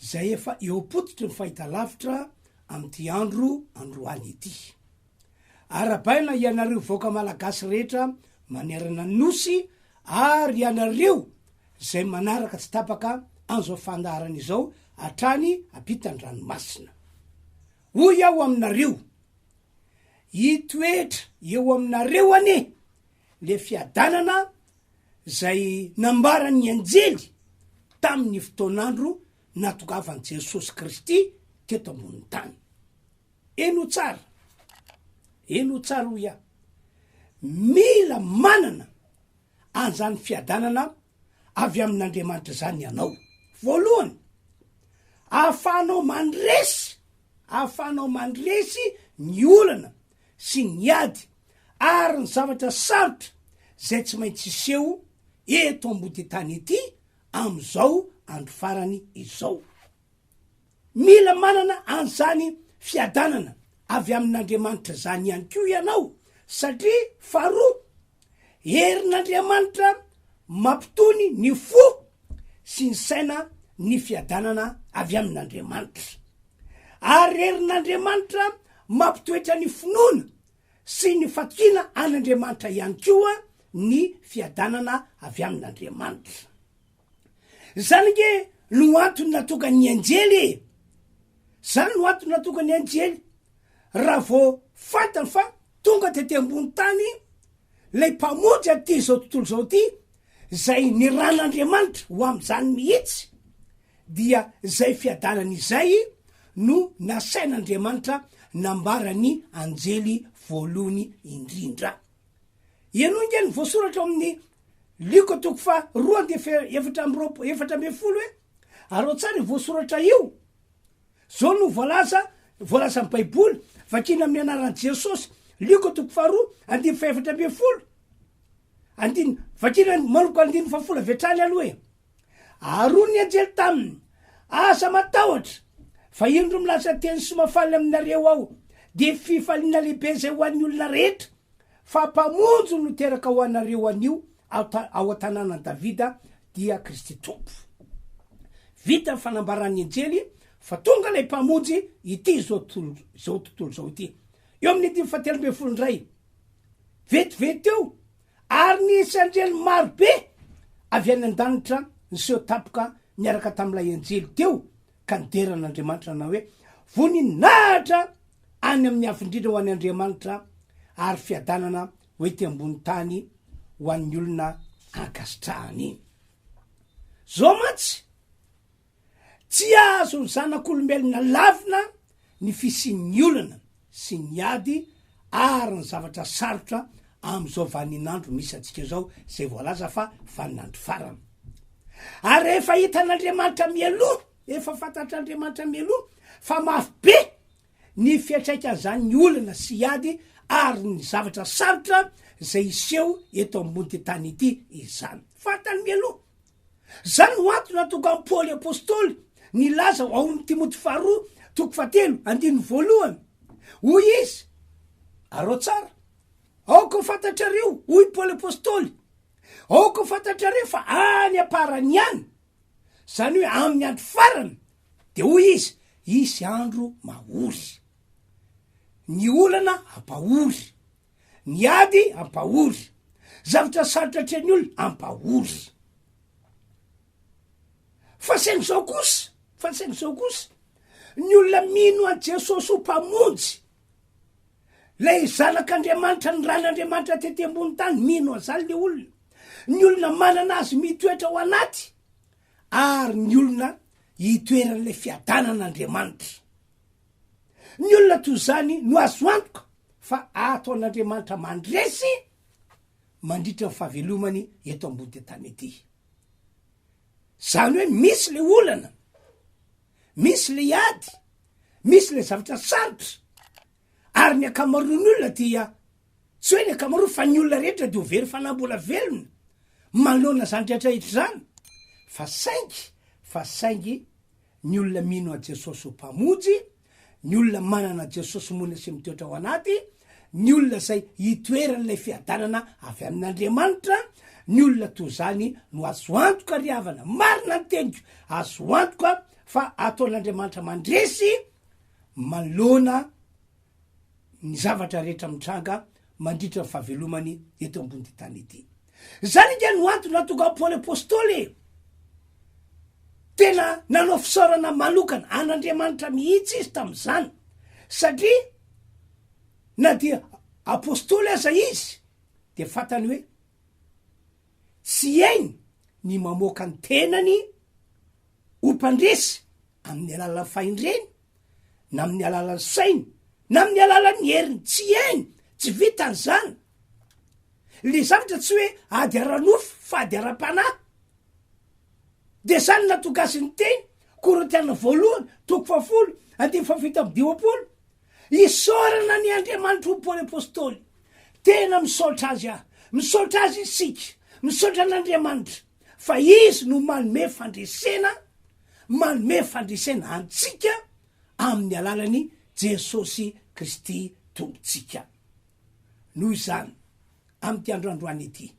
izay efa eo am-pototry ny fahitalavitra amin'ity andro androany ity. Arahabaina ianareo vahoaka malagasy rehetra manerana ny Nosy ary ianareo izay manaraka tsy tapaka an'izao fandaharana izao hatrany ampitan-dranomasina. Hoy aho aminareo, hitoetra eo aminareo anie le fiadanana izay nambaran'ny anjely tamin'ny fotoan'andro nahatongavan'i Jesosy Kristy teto ambonin'ny tany. Henoy tsara, henoy tsara hoy aho, mila manana an'izany fiadanana avy amin'Andriamanitra izany ianao. Voalohany, ahafahanao mandresy, ahafahanao mandresy ny olana sy ny ady ary ny zavatra sarotra izay tsy maintsy hiseho eto ambody tany ety amin'izao andro farany izao. Mila manana an'izany fiadanana avy amin'Andriamanitra izany ihany koa ianao satria faharoa, herin'Andriamanitra mampitony ny fo sy ny saina ny fiadanana avy amin'Andriamanitra. Ary herin'Andriamanitra mampitoetra ny finoana sy ny fatokiana an'Andriamanitra ihany koa ny fiadanana avy amin'Andriamanitra. Zany nge no antony natonga ny anjely e! Zany no antony natonga ny anjely raha vao fantany fa tonga tety ambony tany lay mpamonjy aty zao tontolo zao ty zay niran'Andriamanitra ho am'zany mihitsy dia zay fiadanana izay no nasain'Andriamanitra nambaran'ny anjely voalohany indrindra. Henoy nge ny voasoratra ao amin'ny Lioka toko faha roa andiany faha 24 14 hoe, Ary ao tsara io voasoratra io. Zao no voalaza, voalazan'ny Baiboly, vakina amin'ny anaran'i Jesosy. Lioka toko faharoa andiny faha 14. Andiny, vakina manomboka andiny fahafolo avy hatrany aloha e. Ary hoy ny anjely taminy, Aza matahotra, fa indro milaza teny soa mahafaly aminareo aho, dia fifaliana lehibe izay ho an'ny olona rehetra, Fa Mpamonjy no teraka ho anareo anio ao an-tanànan'i Davida, dia Kristy Tompo. Vita ny fanambaran'ny anjely fa tonga ilay Mpamonjy ity izao izao tontolo izao ity. Eo amin'ny andininy fahatelo ambin'ny folo indray, vetivety eo, ary nisy anjely maro be avy any an-danitra niseho tampoka niaraka tamin'ilay anjely teo ka nidera an'Andriamanitra nanao hoe, Voninahitra any amin'ny avo indrindra ho an' Andriamanitra ary fiadanana ho ety ambony tany ho an'ny olona ankasitrahany. Zao mantsy, tsy azon'ny zanak'olombelona lavina ny fisian'ny olana sy ny ady ary ny zavatra sarotra amin'izao vaninandro misy antsika izao, izay voalaza fa vaninandro farany. Ary rehefa hitan'Andriamanitra mialoha, efa fantatr'Andriamanitra mialoha fa mafy be ny fiantraikan'izany olana sy ady ary ny zavatra sarotra izay hiseho eto ambonity tany ity izany. Fantany mialoha. Zany no antony nahatonga an'i Paoly Apostoly nilaza ao amin'ny Timoty faharoa toko fahatelo andininy voalohany. Hoy izy, arao tsara, aoka ho fantatrareo, hoy Paoly Apostoly, aoka ho fantatrareo fa any am-parany any, zany hoe amin'ny andro farany, de hoy izy, hisy andro mahory. Ny olana ampahory. Ny ady ampahory. Zavatra sarotra atrehin'ny olona ampahory. Fa saingy zao kosa, fa saingy zao kosa, ny olona mino an'i Jesosy ho mpamonjy, lay zanak'Andriamanitra, ny ran'Andriamanitra tety ambony tany, mino an'izany le olona. Ny olona manana azy mitoetra ao anaty, ary ny olona itoeran'ilay fiadanan'Andriamanitra. Ny olona toy izany no azo antoka fa ataon'Andriamanitra mandresy mandritra ny fahavelomany eto ambony tany ety. Zany hoe misy le olana, misy le ady, misy le zavatra sarotra, ary ny ankamaroan'ny olona dia tsy hoe ny ankamaroany fa ny olona rehetra dia ho very fanahy mbola velona manoloana izany rehetra rehetra izany, fa saingy fa saingy ny olona mino an'i Jesosy ho Mpamonjy, ny olona manana an'i Jesosy monina sy mitoetra ao anaty, ny olona izay itoeran'ilay fiadanana avy amin'Andriamanitra, ny olona toy izany no azo antoka ry havana, marina ny teniko, azo antoka. fa ataon'Andriamanitra mandresy manoloana ny zavatra rehetra mitranga mandritra ny fahavelomany eto ambonity tany ity. Zany ange no antony nahatonga an'i Paoly Apostoly e! Tena nanao fisaorana manokana an'Andriamanitra mihitsy izy tamin'izany, satria na dia apostoly aza izy dia fantany hoe tsy hainy ny mamoaka ny tenany ho mpandresy amin'ny alalan'ny fahendreny na amin'ny alalan'ny sainy na amin'ny alalan'ny heriny, tsy hainy, tsy vitany zany. Le zavatra tsy hoe ady ara-nofo fa ady ara-panahy. De zany nahatonga azy niteny, Korintiana voalohany, toko fahafolo, andininy fahafito amby dimampolo, Isaorana ny Andriamanitro hoy Paoly Apostoly, tena misaotra Azy aho, misaotra Azy isika, misaotra an'Andriamanitra, fa Izy no manome fandresena, manome fandresena antsika amin'ny alalan'i Jesosy Kristy Tompontsika. Noho izany, amin'ity andro androany ity,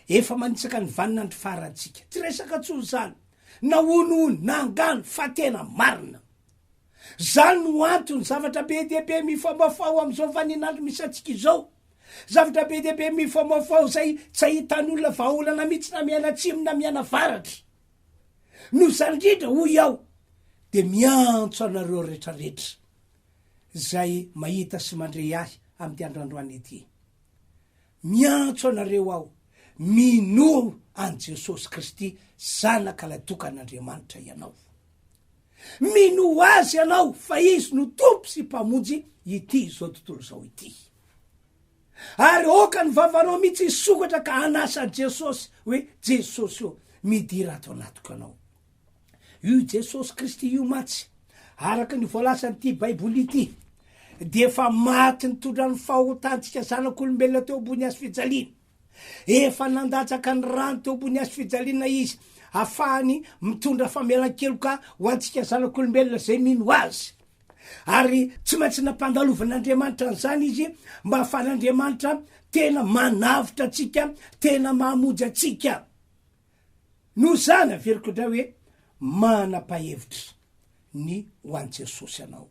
efa manitsaka ny vaninandro farantsika. Tsy resaka intsony izany, na honohono, na angano, fa tena marina. Izany no antony, zavatra be dia be mifamahofaho amin'izao vaninandro misy antsika izao. Zavatra be dia be mifamahofaho izay tsy ahitan'olona vahaolana mihitsy na miaina atsimo na miaina avaratra. Noho izany indrindra, hoy aho, dia miantso anareo rehetrarehetra izay mahita sy mandre ahy amin'ity andro androany ity. Miantso anareo aho, minoa an'i Jesosy Kristy Zanaka Lahitokan'Andriamanitra ianao. Minoa Azy ianao fa Izy no Tompo sy Mpamonjy ity izao tontolo izao ity. Ary aoka ny vavanao mihitsy hisokatra ka hanasa an'i Jesosy hoe, Jesosy ô, midira ato anatiko Ianao. Io Jesosy Kristy io mantsy, araka ny voalazan'ity Baiboly ity, dia efa maty nitondra ny fahotantsika zanak'olombelona teo ambony hazo fijaliana. Efa nandatsaka ny rany teo ambony hazo fijaliana Izy, afahany mitondra famelan-keloka ho antsika zanak'olombelona izay mino Azy. Ary tsy maintsy nampandalovan'Andriamanitra an'izany Izy mba hahafahan'Andriamanitra tena manavotra antsika, tena mahamonjy antsika. Noho izany, averiko indray hoe manapa-hevitra ny ho an'i Jesosy ianao.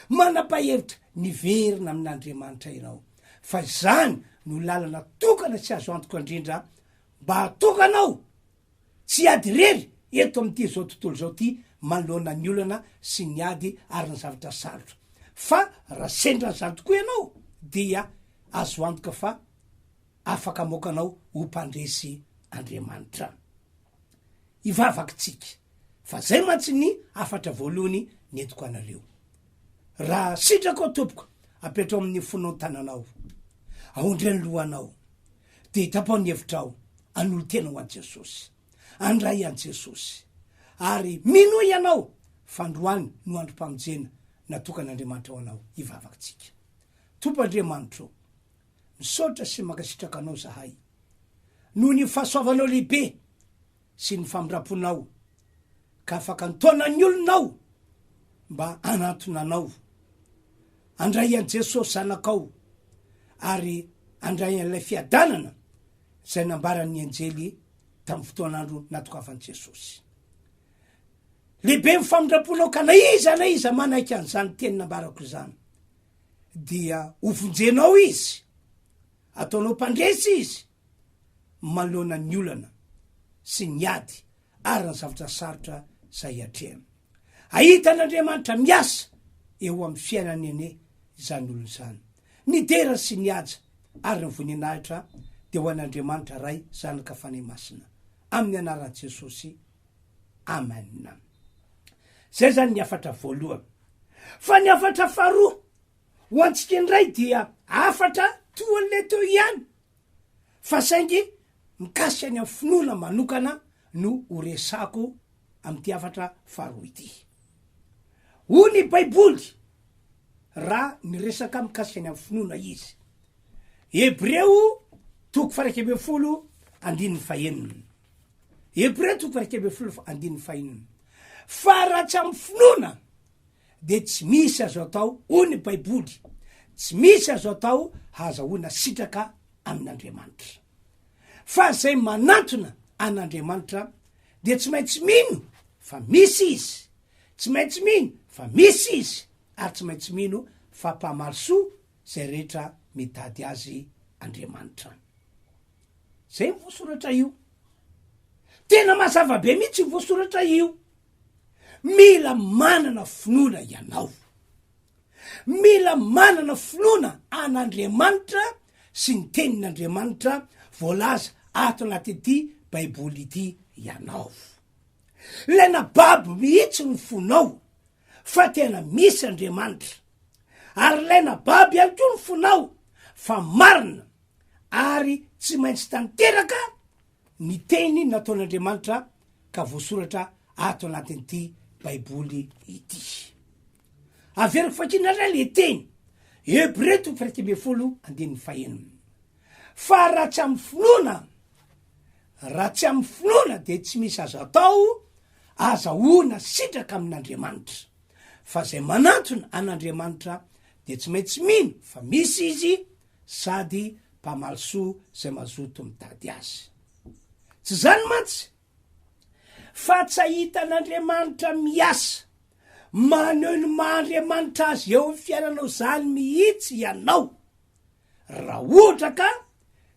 Manapa-hevitra ny hiverina amin'Andriamanitra ianao, fa izany no lalana tokana sy azo antoka indrindra mba hahatonga anao tsy hiady irery eto amin'ity izao tontolo izao ity manoloana ny olana sy ny ady ary ny zavatra sarotra. Fa raha sendra an'izany tokoa ianao dia azo antoka fa afaka hamoaka anao ho mpandresy Andriamanitra. Hivavaka tsika, fa zay mantsy ny hafatra voalohany nentiko anareo. Raha sitrakao tompoko, apetrao amin'ny fonao ny tananao, aondre ny lohanao, dia itapaho ny hevitrao, anolo-tena ho an'i Jesosy. Andray an'i Jesosy. Ary minoa ianao fa androany no androm-pamonjena natokan'Andriamanitra ho anao. Hivavaka tsika. Tompo Andriamanitro, Misaotra sy mankasitraka anao zahay noho ny fahasoavanao lehibe sy ny famindramponao ka afaka nitaona ny olonao mba hanantona anao, handray an'i Jesosy zanakao ary handray an'ilay fiadanana izay nambaran'ny anjely tamin'ny fotoan'andro natokavan'i Jesosy. Lehibe ny famindramponao ka na iza na iza manaiky an'izany teny nambarako izany dia hovonjenao izy, ataonao mpandresy izy manoloana ny olana sy ny ady ary ny zavatra sarotra izay atrehany. Hahita an'Andriamanitra miasa eo amin'ny fiainany anie izany olona izany. Ny dera sy ny haja ary ny voninahitra dia ho an'Andriamanitra Ray, Zanaka, Fanahy Masina. Amin'ny anaran'i Jesosy. Amen. Zay zany ny hafatra voalohany. Fa ny hafatra faharoa ho antsika indray dia hafatra toa an'ilay teo ihany, fa saingy mikasika ny amin'ny finoana manokana no ho resako amin'ity hafatra faharoa ity. Hoy ny Baiboly raha niresaka mikasika ny amin'ny finoana izy. Hebreo toko faha-11 andininy fahenina. Hebreo toko faha-11 andininy fahenina. Fa raha tsy amin'ny finoana dia tsy misy azo atao, hoy ny Baiboly, tsy misy azo atao hahazahoana sitraka amin'Andriamanitra. Fa izay manantona an'Andriamanitra dia tsy maintsy mino fa misy Izy. Tsy maintsy mino fa misy Izy ary tsy maintsy mino fa mpamaly soa izay rehetra mitady Azy Andriamanitra. Zay ny voasoratra io. Tena mazava be mihitsy io voasoratra io. Mila manana finoana ianao. Mila manana finoana an'Andriamanitra sy ny tenin'Andriamanitra voalaza ato anatin'ity Baiboly ity ianao. Ilaina babo mihitsy ny fonao fa tena misy Andriamanitra. Ary ilaina babo ihany koa ny fonao fa marina ary tsy maintsy tanteraka ny teny nataon'Andriamanitra ka voasoratra ato anatin'ity Baiboly ity. Averiko fakina indray le teny, Hebreo toko faha 11 andininy fahenina. Fa raha tsy amin'ny finoana, raha tsy amin'ny finoana dia tsy misy azo atao azahoana sitraka amin'Andriamanitra. Fa izay manantona an'Andriamanitra dia tsy maintsy mino fa misy Izy sady mpamaly soa izay mazoto mitady Azy. Tsy izany mantsy fa tsy hahita an'Andriamanitra miasa maneho ny maha Andriamanitra Azy eo amin'ny fiainanao izany mihitsy ianao raha ohatra ka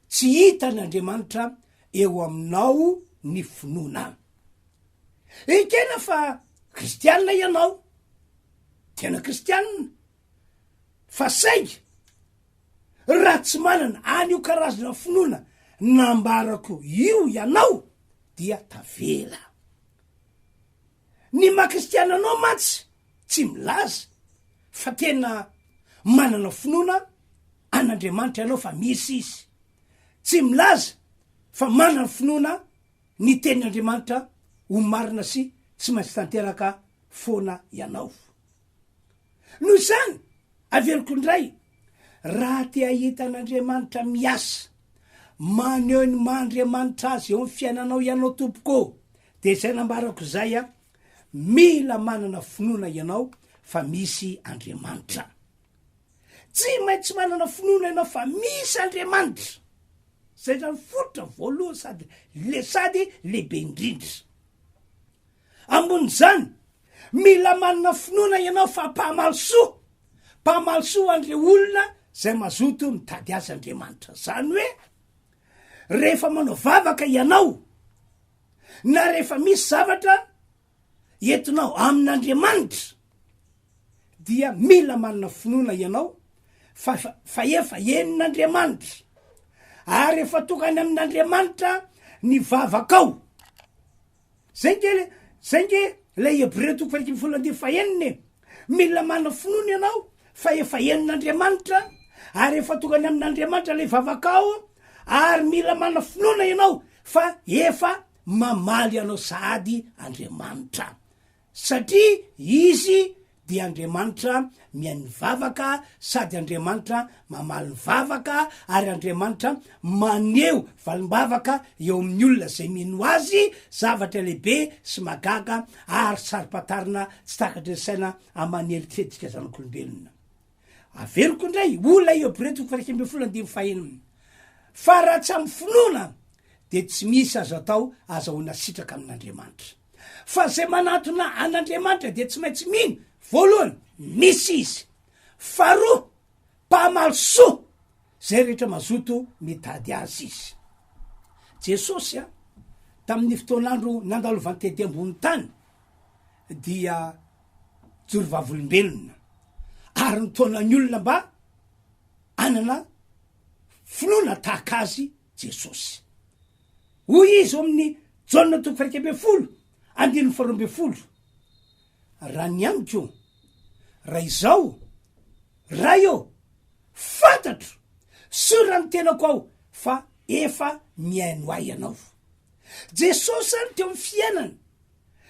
tsy hitan'Andriamanitra eo aminao ny finoana. Ekena fa kristianina ianao, tena kristianina, fa saingy Raha tsy manana an'io karazana finoana nambarako io ianao dia tavela. Ny maha kristiana anao mantsy tsy milaza fa tena manana finoana an'Andriamanitra ianao fa misy izy. Tsy milaza fa manana finoana ny tenin'Andriamanitra ho marina sy tsy maintsy tanteraka foana ianao. Noho izany, averiko indray, raha te hahita an'Andriamanitra miasa, maneho ny maha Andriamanitra Azy eo amin'ny fiainanao ianao tompoko ô, dia izay nambarako izay an, mila manana finoana ianao fa misy Andriamanitra. Tsy maintsy manana finoana ianao fa misy Andriamanitra. Izay izany fototra voalohany sady le sady lehibe indrindra. Ambonin'izany, mila manana finoana ianao fa mpamaly soa, mpamaly soa ho an'ireo olona izay mazoto mitady azy Andriamanitra. Izany hoe, rehefa manao vavaka ianao, na rehefa misy zavatra entinao amin'Andriamanitra, dia mila manana finoana ianao fa fa efa henon'Andriamanitra, ary efa tonga any amin'Andriamanitra ny vavakao. Zay nge le, zay nge lay Hebreo toko faha 11 andininy fahenina e. Mila manana finoana ianao fa efa henon'Andriamanitra ary efa tonga any amin'Andriamanitra lay vavakao ary mila manana finoana ianao fa efa mamaly anao sahady Andriamanitra. Satria Izy dia Andriamanitra mihaino ny vavaka sady Andriamanitra mamaly ny vavaka ary Andriamanitra maneho valim-bavaka eo amin'ny olona izay mino Azy, zavatra lehibe sy mahagaga ary saro-pantarina tsy takatry ny saina aman'eritreritsika zanak'olombelona. Averiko indray, olona Hebreo toko faha 11 andininy fahenina, fa raha tsy amin'ny finoana dia tsy misy azo atao azahoana sitraka amin'Andriamanitra. Fa izay manantona an'Andriamanitra dia tsy maintsy mino, voalohany, misy Izy. Faharoa, mpamaly soa izay rehetra mazoto mitady Azy Izy. Jesosy a, tamin'ny fotoan'andro nandalovany tety ambony tany dia joro vavolombelona ary nitaona ny olona mba hanana finoana tahaka azy Jesosy. Hoy izy ao amin'ny Jaona toko faha-11, andininy faha-12, Raha ny amiko, raha izao, Ray ô, fantatro, sûr ny tenako aho fa efa mihaino ahy ianao. Jesosy zany teo amin'ny fiainany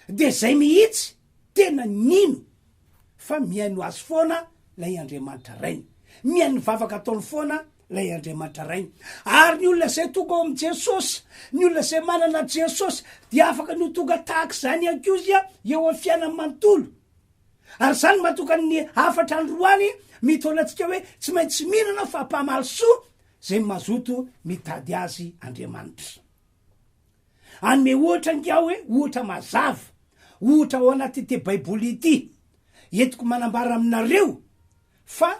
dia zay mihitsy tena nino fa mihaino azy foana lay Andriamanitra Rainy. Mihaino ny vavaka ataony foana lay Andriamanitra Rainy. Ary ny olona izay tonga ao amin'i Jesosy, ny olona izay manana an'i Jesosy dia afaka ny ho tonga tahaka izany ihany koa izy eo amin'ny fiainany manontolo. Ary izany no mahatonga ny hafatra androany mitaona antsika hoe tsy maintsy mino ianao fa mpamaly soa izay mazoto mitady azy Andriamanitra. Hanome ohatra ange aho hoe ohatra mazava. Ohatra ao anatin'ity Baiboly ity, entiko manambara aminareo fa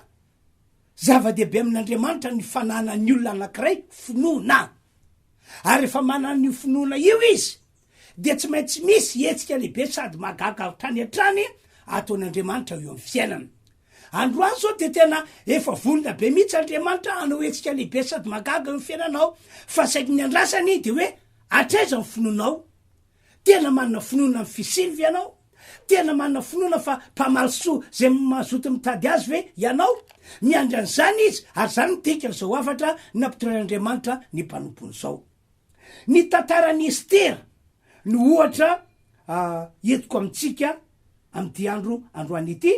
zava-dehibe amin'Andriamanitra ny fananan'ny olona anankiray finoana. Ary rehefa manana an'io finoana io izy, dia tsy maintsy misy hetsika lehibe sady mahagaga hatrany hatrany ataon'Andriamanitra eo amin'ny fiainana. Androany izao dia tena efa vonona be mihitsy Andriamanitra hanao hetsika lehibe sady mahagaga eo amin'ny fiainanao, fa saingy ny andrasany dia hoe hatraiza ny finoanao? Tena manana finoana amin'ny fisiany ve ianao? Tena manana finoana fa mpamaly soa izay mazoto mitady azy ve ianao? Miandry an'izany izy, ary izany no dikan'izao hafatra nampitorian'Andriamanitra ny mpanompony izao. Ny tantaran'i Estera no ohatra entiko amintsika amin'ity andro androany ity,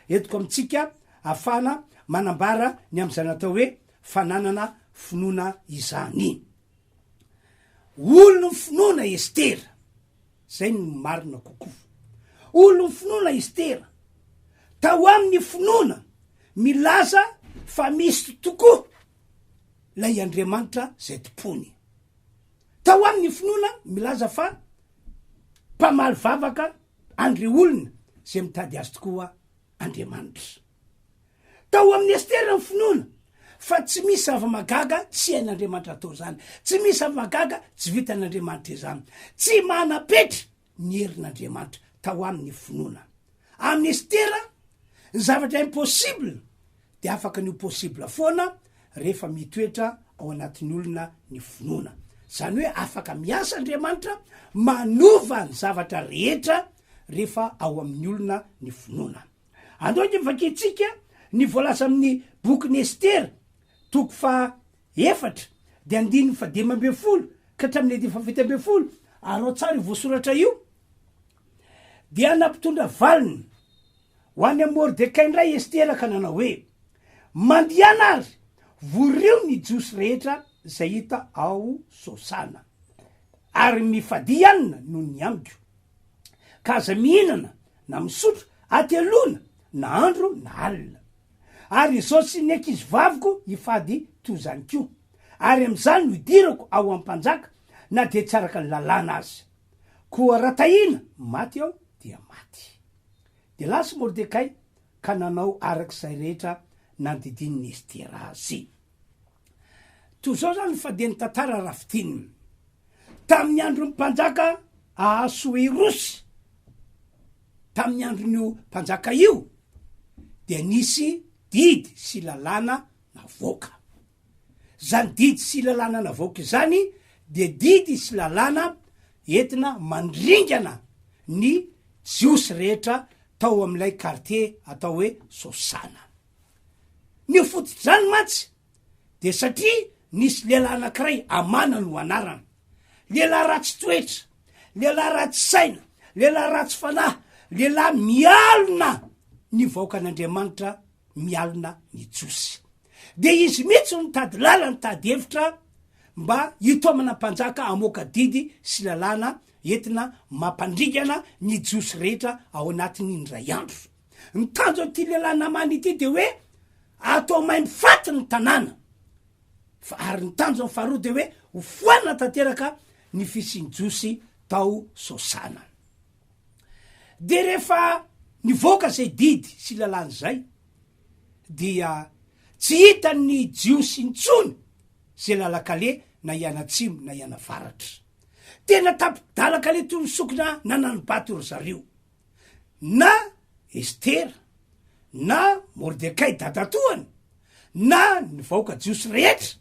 entiko amintsika ahafahana manambara ny amin'izany atao hoe fananana finoana izany. Olon'ny finoana Estera, zay no marina kokoa. Olon'ny finoana Estera, tao amin'ny finoana milaza fa misy tokoa lay Andriamanitra zay tompony. Tao amin'ny finoana milaza fa mpamaly vavaka an'ireo olona zay mitady azy tokoa Andriamanitra. Tao amin'i Estera ny finoana fa tsy misy zava-mahagaga tsy hain'Andriamanitra atao izany, tsy misy zava-mahagaga tsy vitan'Andriamanitra izany. Tsy manam-petra ny herin'Andriamanitra tao aminy ny finoana. Amin'i Estera, ny zavatra impossible dia afaka ny ho possible foana rehefa mitoetra ao anatin'ny olona ny finoana. Izany hoe afaka miasa Andriamanitra manova ny zavatra rehetra rehefa ao amin'ny olona ny finoana. Andao ange vakintsika ny voalaza amin'ny bokin'i Estera, toko faha efatra, dia andininy fahadimy ambin'ny folo ka hatramin'ny andininy fahafito ambin'ny folo, araho tsara io voasoratra io, Dia nampitondra valiny ho any amin'i Mordekay indray Estera ka nanao hoe, Mandehana ary, vorio ny Jiosy rehetra izay hita ao Sosana, ary mifadia hanina noho ny amiko. Ka aza mihinana na misotro hateloana na andro na alina. Ary izao sy ny ankizivaviko hifady toy izany koa. Ary amin'izany no hidirako ao amin'ny mpanjaka, na dia tsy araka ny lalàna aza. Koa raha tahina maty aho, dia maty. Dia lasa Mordekay ka nanao araka izay rehetra nandidian'i Estera azy. Toy izao izany ny fandehan'ny tantara raha fintinina. Tamin'ny andron'ny mpanjaka Ahasoerosy, tamin'ny andron'io mpanjaka io, dia nisy didy sy lalàna navoaka. Izany didy sy lalàna navoaka izany dia didy sy lalàna entina mandringana ny Jiosy rehetra tao amin'ilay quartier atao hoe Sosana. Ny fototr'izany mantsy dia satria nisy lehilahy anankiray Amana no anarany, lehilahy ratsy toetra, lehilahy ratsy saina, lehilahy ratsy fanahy, lehilahy mialona ny vahoakan'Andriamanitra, mialona ny Jiosy. Dia izy mihitsy no nitady lalana, nitady hevitra mba hitaomana mpanjaka hamoaka didy sy lalàna entina mampandringana ny Jiosy rehetra ao anatin'ny indray andro. Ny tanjon'ity lehilahy Namana ity dia hoe atao maimbo faty ny tanàna. Fa ary ny tanjony faharoa dia hoe ho foanana tanteraka ny fisian'ny Jiosy tao Sosana. Dia rehefa nivoaka izay didy sy lalàna izay dia tsy hitan'ny Jiosy intsony izay lalan-kaleha na hianatsimo na hianavaratra. Tena tapi-dalan-kaleha toy ny sokina nanano-bato ry zareo. Na Estera, na Mordekay dadatoany, na ny vahoaka jiosy rehetra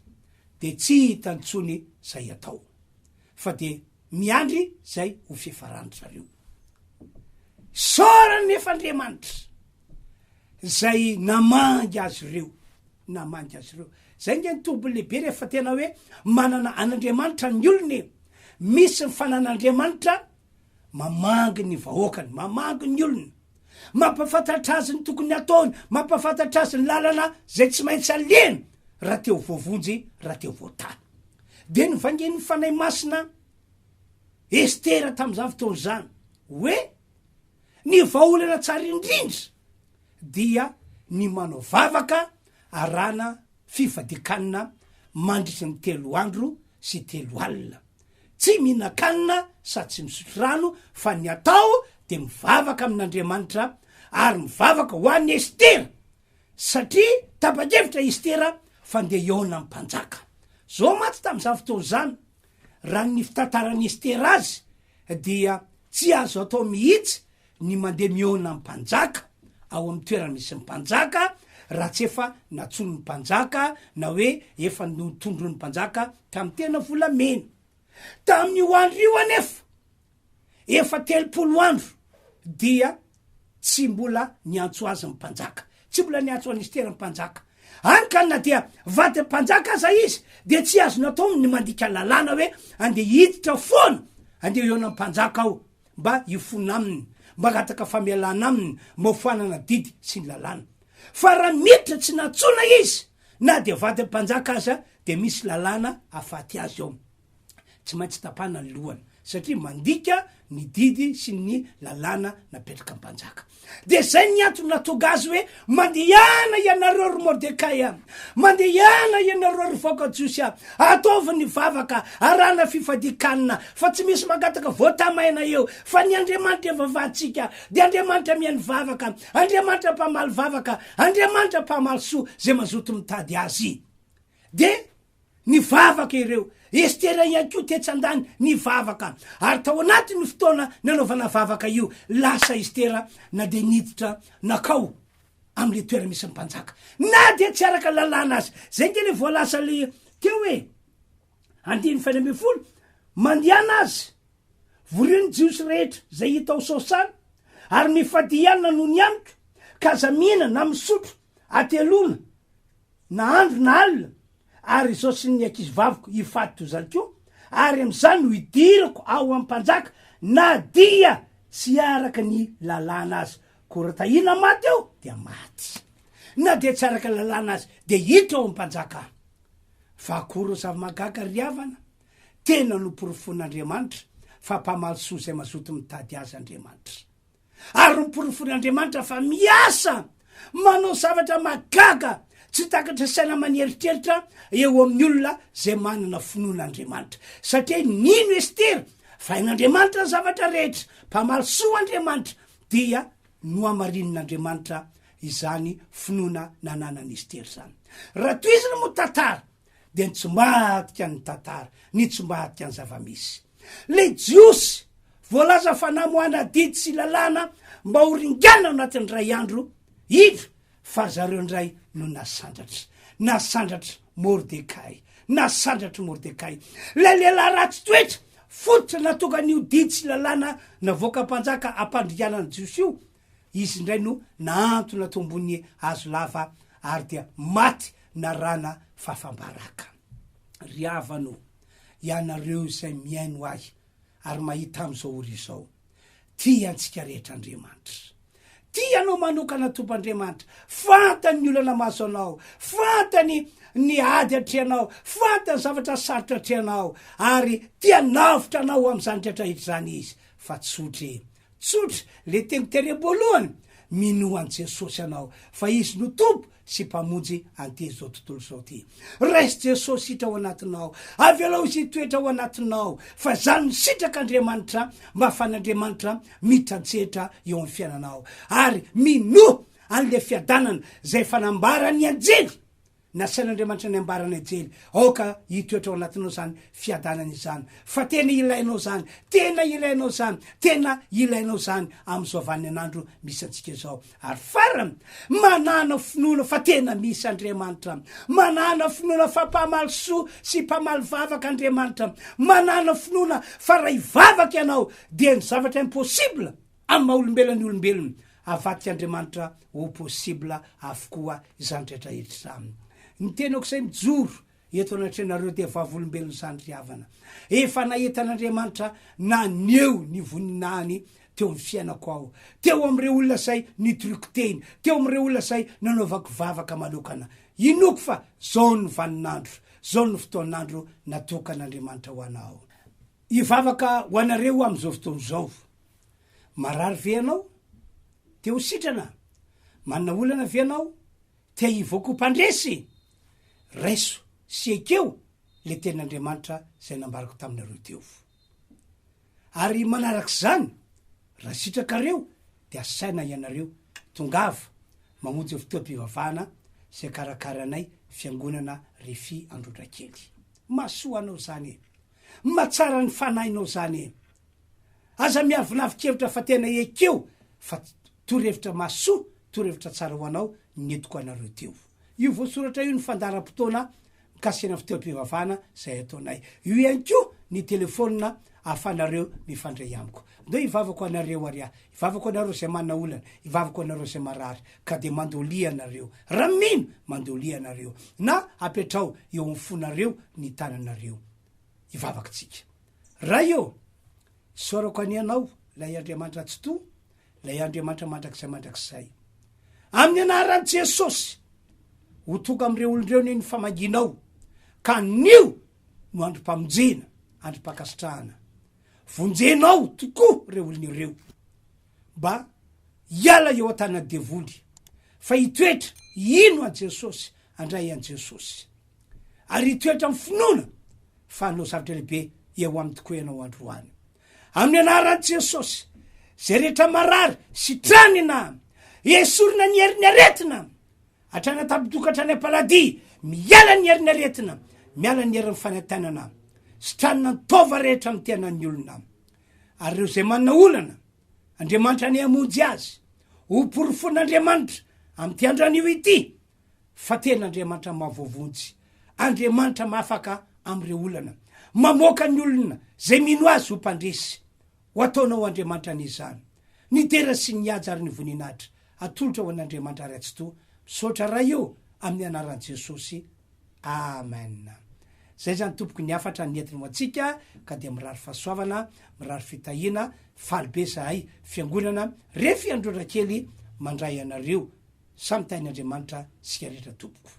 dia tsy hita intsony izay atao, fa dia miandry izay ho fiafaran-dry zareo. Isaorana anefa Andriamanitra izay namangy azy ireo, namangy azy ireo. Izay nge ny tombony lehibe rehefa tena hoe manana an'Andriamanitra ny olona e. Misy ny fanan'Andriamanitra Mamangy ny vahoakany, mamangy ny olona, mampahafantatra azy ny tokony hataony, mampahafantatra azy ny lalana izay tsy maintsy alehany raha te ho voavonjy, raha te ho voatahy. Dia novangian'ny Fanahy Masina Estera tamin'izany fotoana izany hoe ny vahaolana tsara indrindra dia ny manao vavaka arahana fifadian-kanina mandritry ny telo andro sy telo alina. Tsy mihinan-kanina sady tsy misotro rano fa ny atao dia mivavaka amin'Andriamanitra ary mivavaka ho an'i Estera satria tapa-kevitra Estera fa ndeha hihaona amin'ny mpanjaka. Zao mantsy tamin'izany fotoana izany, raha ny fitantaran'i Estera azy dia tsy azo atao mihitsy ny mandeha mihaona amin'ny mpanjaka ao amin'ny toerana misy ny mpanjaka raha tsy efa nantsoin'ny mpanjaka na hoe efa notondroin'ny mpanjaka tamin'ny tena volamena. Tamin'io andro io anefa, efa 30 andro dia tsy mbola niantso azy ny mpanjaka, tsy mbola niantso an'i Estera ny mpanjaka. Hany ka na dia vadin'ny mpanjaka aza izy dia tsy azo natao ny mandika lalàna hoe andeha hiditra foana, andeha hihaona amin'ny mpanjaka aho mba hifona aminy, mba hangataka famelana aminy, mba ho foanana didy sy ny lalàna. Fa raha miditra tsy nantsoina izy, na dia vadin'ny mpanjaka aza dia misy lalàna afaty azy ao. Tsy maintsy tapahana ny lohany satria mandika ny didy sy ny lalàna napetraka mpanjaka. Dia zay ny antony nahatonga azy hoe mandehana ianareo ry Mordekay a, mandehana ianareo ry vahoaka jiosy a, ataovy ny vavaka, arahana fifadian-kanina fa tsy misy mangataka voatamaina eo fa ny Andriamanitra ivavahantsika dia Andriamanitra mihaino vavaka, Andriamanitra mpamaly vavaka, Andriamanitra mpamaly soa zay mazoto mitady azy. Dia nivavaka ireo. Estera ihany koa tetsy andany nivavaka. Ary tao anatin'io fotoana nanaovana vavaka io, lasa Estera na dia niditra nakao amin'ilay toerana misy ny mpanjaka. Na dia tsy araka lalàna aza. Zay nge le voalaza le teo hoe, andininy faha 16, mandehana azy, vorio ny Jiosy rehetra izay hita ao Sosana, ary mifadia hanina noho ny amiko, ka aza mihinana na misotro hateloana na andro na alina, ary izao sy ny ankizivaviko hifady toy izany koa, ary amin'izany no hidirako ao amin'ny mpanjaka, na dia tsy araka ny lalàna aza. Koa raha tahina maty aho, dia maty. Na dia tsy araka ny lalàna aza, dia hiditra ao amin'ny mpanjaka aho. Fa akory ny zava-mahagaga, ry havana, tena noporofoin'Andriamanitra fa mpamaly soa izay mazoto mitady Azy Andriamanitra. Ary noporofoin'Andriamanitra fa miasa, manao zavatra mahagaga tsy takatry saina aman'eritreritra eo amin'ny olona izay manana finoana Andriamanitra. Satria nino Estera fa hain'Andriamanitra ny zavatra rehetra, mpamaly soa Andriamanitra, dia nohamarinin'Andriamanitra izany finoana nananan'i Estera izany. Raha tohizina moa tantara, dia nitsimbadika ny tantara, nitsimbadika ny zava-misy. Ilay Jiosy voalaza fa namoahana didy sy lalàna mba ho ringana ao anatin'ny iray andro, indro fa zareo indray no nasandratra. Nasandratra Mordekay. Nasandratra Mordekay. Ilay lehilahy ratsy toetra, fototra nahatonga an'io didy sy lalàna navoaka mpanjaka hampandringanana ny Jiosy io, Izy indray no nahantona teo ambony hazo lava ary dia maty narahana fafam-baraka. Ry havana ô, ianareo izay mihaino ahy ary mahita amin'izao ora izao, tia antsika rehetra Andriamanitra. Tia anao manokana Tompo Andriamanitra. Fantany ny olana mahazo anao, fantany ny ady atrehanao, fantany ny zavatra sarotra atrehanao, ary tia hanavotra anao amin'izany rehetra rehetra izany Izy. Fa tsotra e, Tsotra, le teny tery am-boalohany, minoa an'i Jesosy ianao fa Izy no Tompo sy Mpamonjy an'ity izao tontolo izao ity. Raiso Jesosy hitra ao anatinao, avelao Izy hitoetra ao anatinao fa izany no sitrak'Andriamanitra mba ahafahan'Andriamanitra miditra an-tsehatra eo amin'ny fiainanao. Ary minoa an'le fiadanana izay efa nambaran'ny anjely. Nasain'Andriamanitra ny hambarana anjely, Aoka hitoetra ao anatinao izany fiadanana izany, fa tena ilainao izany, tena ilainao izany, tena ilainao izany amin'izao vaninandro misy antsika izao. Ary farany, manàna finoana fa tena misy Andriamanitra. Manàna finoana fa mpamaly soa sy mpamaly vavaka Andriamanitra. Manàna finoana fa raha hivavaka ianao dia ny zavatra impossible Amin'ny maha olombelona ny olombelona, avadika Andriamanitra ho possible avokoa izany rehetra rehetra izany. Ny tenako izay mijoro eto anatrehanareo dia vavolombelon'izany ry havana. Efa nahita an'Andriamanitra naneho ny voninahiny teo amin'ny fiainako aho, teo amin'ireo olona izay nitoriako teny, teo amin'ireo olona izay nanaovako vavaka manokana. Inoako fa zao no vaninandro, zao no fotoan'andro natokan'Andriamanitra ho anao. Hivavaka ho anareo aho amin'izao fotoana izao. Marary ve ianao? Te ho sitrana? Manana olana ve ianao? Te hivoaka ho mpandresy? Raiso sy ekeo le tenin'Andriamanitra izay nambarako taminareo teo. Ary manaraka izany, Raha sitrakareo dia asaina ianareo tongava mamonjy ny fotoam-pivavahana izay karakaranay Fiangonana Refi Androndrakely. Mahasoa anao izany e! Mahatsara ny fanahinao izany e! Aza miavonavon-kevitra fa tena ekeo fa torohevitra mahasoa, torohevitra tsara ho anao ny nentiko anareo teo. Io voasoratra io ny fandaharam-potoana mikasika ny fotoam-pivavahana izay ataonay. Io ihany koa ny telefaonina ahafahanareo mifandray amiko. Ndao hivavaka ho anareo ary aho. Hivavaka ho anareo izay manana olana, hivavaka ho anareo izay marary. Ka dia mandolia anareo. Raha mino, mandolia anareo. Na apetraho eo amin'ny fonareo ny tananareo. Hivavaka tsika. Ray ô, isaorako anie Anao, ilay Andriamanitra Tsitoha, ilay Andriamanitra mandrakizay mandrakizay. Amin'ny anaran'i Jesosy, ho tonga amin'ireo olona ireo anie ny famangianao, ka anio no androm-pamonjena, androm-pankasitrahana. Vonjenao tokoa ireo olona ireo, mba hiala eo an-tanan'ny devoly, fa hitoetra hino an'i Jesosy, handray an'i Jesosy. Ary hitoetra amin'ny finoana fa hanao zavatra lehibe eo aminy tokoa ianao androany. Amin'ny anaran'i Jesosy, izay rehetra marary, sitranina, esorina ny herin'ny aretina, hatrany an-tampon-doha hatrany am-paladia, miala ny herin'ny aretina, miala ny herin'ny fanaintainana, sitranina ny taova rehetra amin'ny tenan'ny olona. Ary ireo izay manana olana, Andriamanitra anie hamonjy azy, ho porofon'Andriamanitra amin'ity andro anio ity, fa tena Andriamanitra mahavoavonjy, Andriamanitra mahafaka amin'ireo olana, mamoaka ny olona izay mino Azy ho mpandresy. Ho ataonao Andriamanitra anie izany. Ny dera sy ny haja ary ny voninahitra atolotra ho an'Andriamanitra Ray Tsitoha. Misaotra Ray ô, amin'ny anaran'i Jesosy. Amen. Zay zany tompoko ny hafatra nentiny ho antsika ka dia mirary fahasoavana, mirary fitahiana, faly be zahay fiangonana refy Androndrakely mandray anareo. Samy tahin'Andriamanitra isika rehetra tompoko.